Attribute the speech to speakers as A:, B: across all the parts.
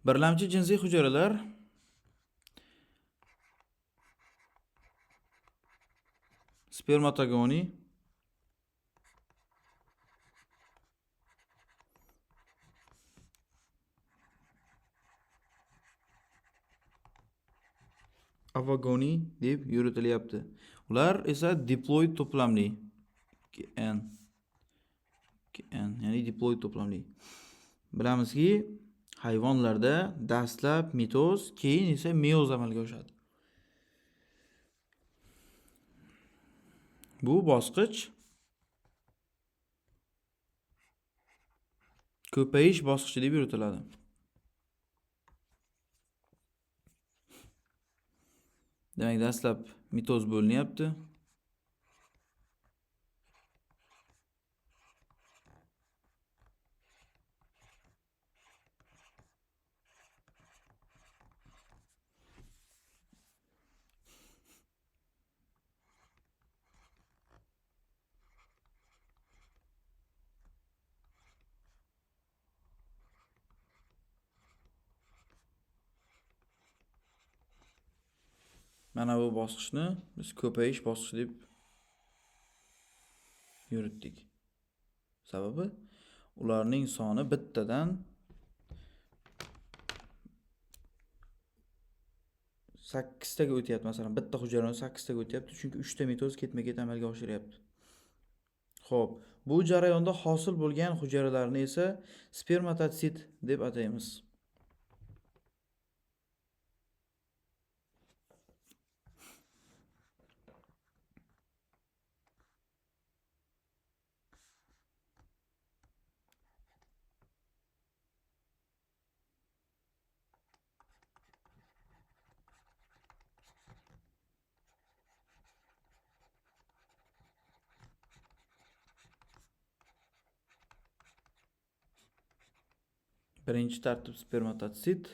A: Birlamchi jinsiy hujayralar spermatogoniy, ovogoniy deb yuritilyapti. Ular esa diploid to'plamli. 2N 2N, ya'ni diploid to'plamli. Bilamizki, hayvonlarda dastlab mitoz, keyin esa meyoz amalga oshadi. Bu bosqich ko'payish bosqichi deb yuritiladi. Demak, dastlab mitoz bo'linyapti. Mana bu bosqichni biz ko'payish bosqichi deb yuritdik. Sababi ularning soni bittadan 8 taga o'tyapti. Masalan, bitta hujayrani 8 taga o'tyapti, chunki 3 ta mitoz ketma-ket amalga oshiryapti. Xo'p, bu jarayonda hosil bo'lgan hujayralarni esa spermatotsit deb ataymiz. Birinchi tartib spermatotsit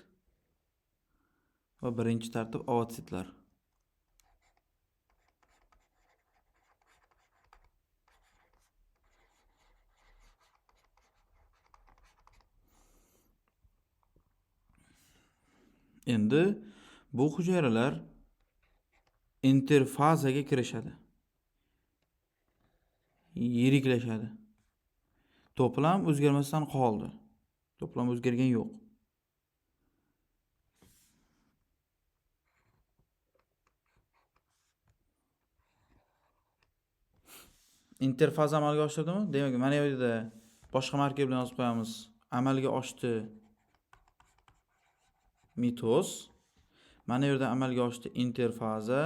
A: va birinchi tartib ovotsitlar. Endi bu hujayralar interfazaga kirishadi. Yiriklashadi. To'plam o'zgarmasdan qoldi. To'plam o'zgargan yo'q. Interfaza amalga oshirdimi? Demak, mana bu yerda boshqa marker bilan yozib qo'yamiz. Amalga oshdi mitoz. Mana bu yerda amalga oshdi interfaza.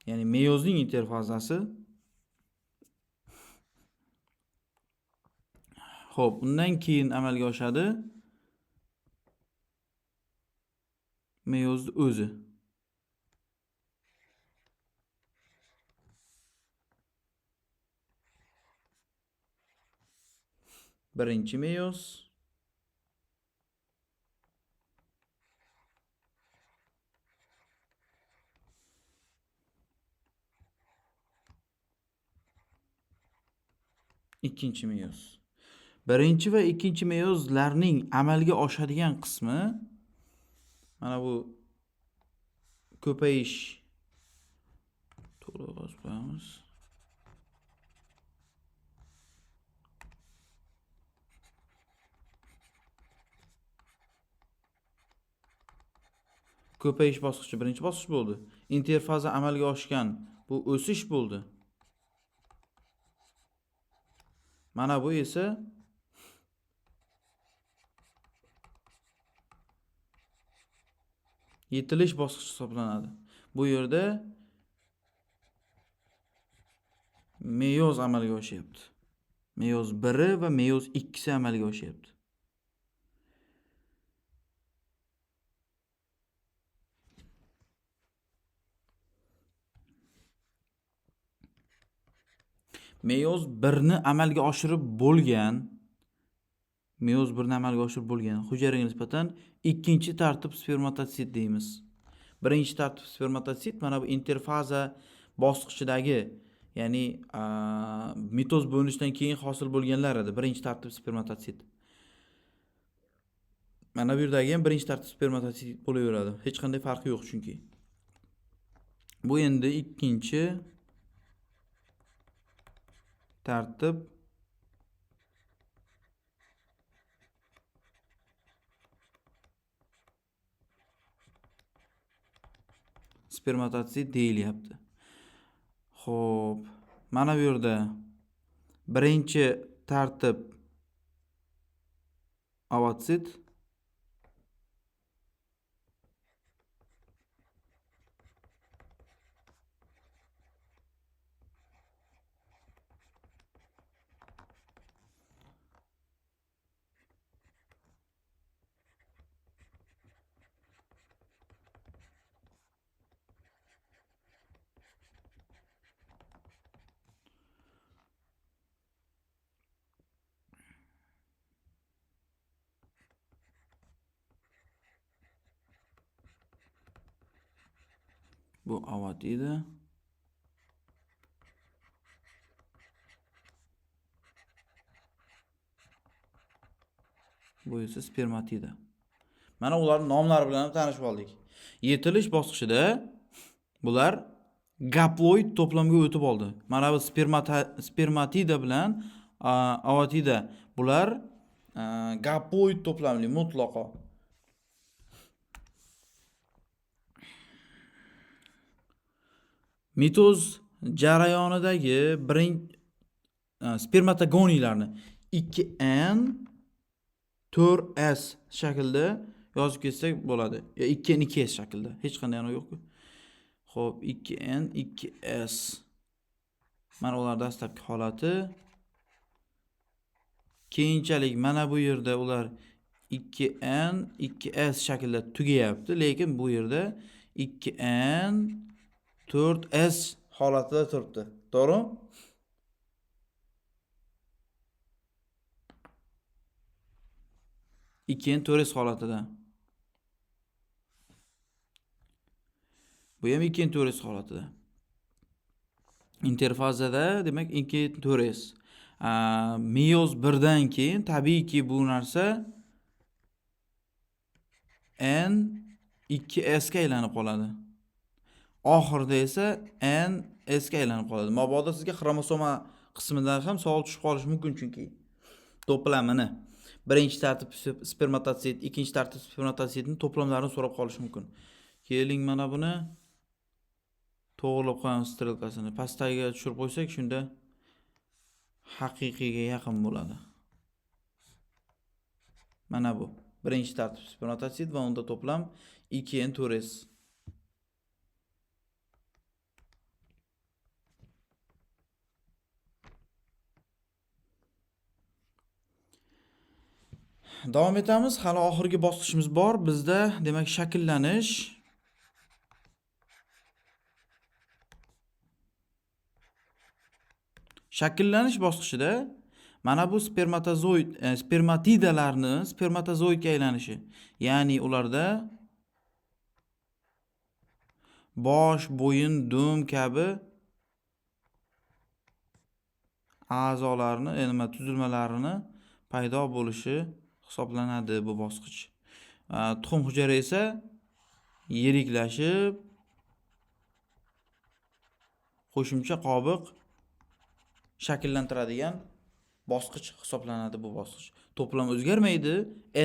A: Ya'ni meyozning interfazasi. Xo'p, undan keyin amalga oshadi meyozni o'zi. Birinchi meyoz, ikkinchi meyoz. Birinchi va ikkinchi meyozlarning amalga oshadigan qismi mana bu ko'payish. To'g'ri yozib qo'yamiz. Ko'payish bosqichi birinchi bosqich bo'ldi. Interfaza amalga oshgan, bu o'sish bo'ldi. Mana bu esa yetilish bosqichi hisoblanadi. Bu yerda meyoz amalga oshyapti. Meyoz 1 va meyoz 2 amalga oshyapti. Meyoz 1ni amalga oshirib bo'lgan, meyoz 1ni amalga oshirib bo'lgan hujayraga nisbatan ikkinchi tartib spermatotsit deymiz. Birinchi tartib spermatotsit mana bu interfaza bosqichidagi Ya'ni mitoz bo'linishdan keyin hosil bo'lganlar edi birinchi tartib spermatotsit. Mana bu yerdagi ham birinchi tartib spermatotsit bo'laveradi. Hech qanday farqi yo'q chunki. Bu endi ikkinchi tartib spermatotsit deyilyapti. Xo'p, mana bu yerda birinchi tartib ovotsit, bu ovotida, bu esa spermatida. Mana ularning nomlari bilan ham tanishib oldik. Yetilish bosqichida bular gaploid to'plamga o'tib oldi. Mana bu spermatida bilan ovotida bular gaploid to'plamli mutlaqo. Mitoz jarayonidagi birinchi spermatogoniylarni 2N 4S shaklida yozib ketsak bo'ladi. Ya 2N 2S shaklida. Hech qanday anavi yo'q-ku. Xo'p, 2N 2S. Mana ular dastlabki holati. Keyinchalik mana bu yerda ular 2N 2S shaklida tugayapti, lekin bu yerda 2N 4S holatida turibdi. To'g'rimi? 2N 4S holatida. Bu ham 2N 4S holatida. Interfazada demak 2N 4S. Meyoz 1dan keyin tabiiyki bu narsa N 2S ga aylanib qoladi. Oxirida esa N S ga aylanib qoladi. Mabodo sizga xromosoma qismidan ham savol tushib qolishi mumkin, chunki to'plamini birinchi tartib spermatotsit, ikkinchi tartib spermatotsitning to'plamlarini so'rab qolishi mumkin. Keling mana buni to'g'rilab qo'yamiz strelkasini. Pastagiga tushirib qo'ysak, shunda haqiqiyga yaqin bo'ladi. Mana bu birinchi tartib spermatotsit va unda to'plam 2N 4S. Davom etamiz. Hali oxirgi bosqichimiz bor. Bizda demak shakllanish. Shakllanish bosqichida mana bu spermatozoid, spermatidalarni spermatozoidga aylanishi. Ya'ni ularda bosh, bo'yin, dum kabi a'zolarni, nima tuzilmalarini paydo bo'lishi hisoblanadi bu bosqich. Tuxum hujayra esa yiriklashib qo'shimcha qobiq shakllantiradigan bosqich hisoblanadi bu bosqich. To'plam o'zgarmaydi,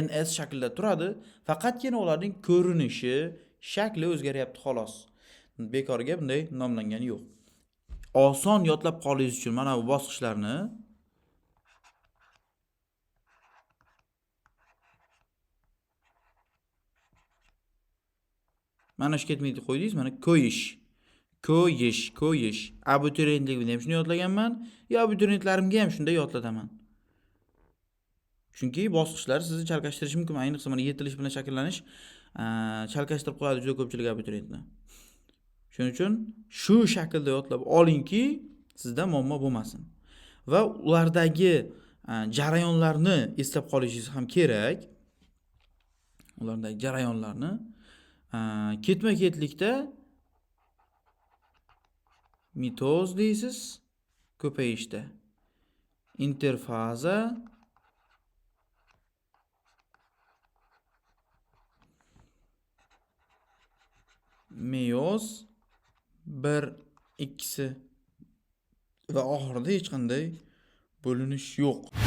A: NS shaklida turadi, faqatgina ularning ko'rinishi, shakli o'zgaryapti xolos. Bekorga bunday nomlangani yo'q. Oson yodlab qolishingiz uchun mana bu bosqichlarni mana shu ketmaydi qo'ydingiz, mana ko'yish. Ko'yish, ko'yish. Abituriyentligimda ham shuni yodlaganman, yo abituriyentlarimga ham shunday yodlataman. Chunki bosqichlar sizni chalkashtirishi mumkin. Ayniqsa mana yetilish bilan shakllanish chalkashtirib qo'yadi juda ko'pchilik abituriyentni. Shuning uchun shu shaklda yodlab olingki, sizda muammo bo'lmasin. Va ulardagi jarayonlarni eslab qolishingiz ham kerak. Ulardagi jarayonlarni ketma-ketlikda Mitoz deysiz ko'payishda. Interfaza meyoz 1 ikkisi va oxirida hech qanday bo'linish yo'q.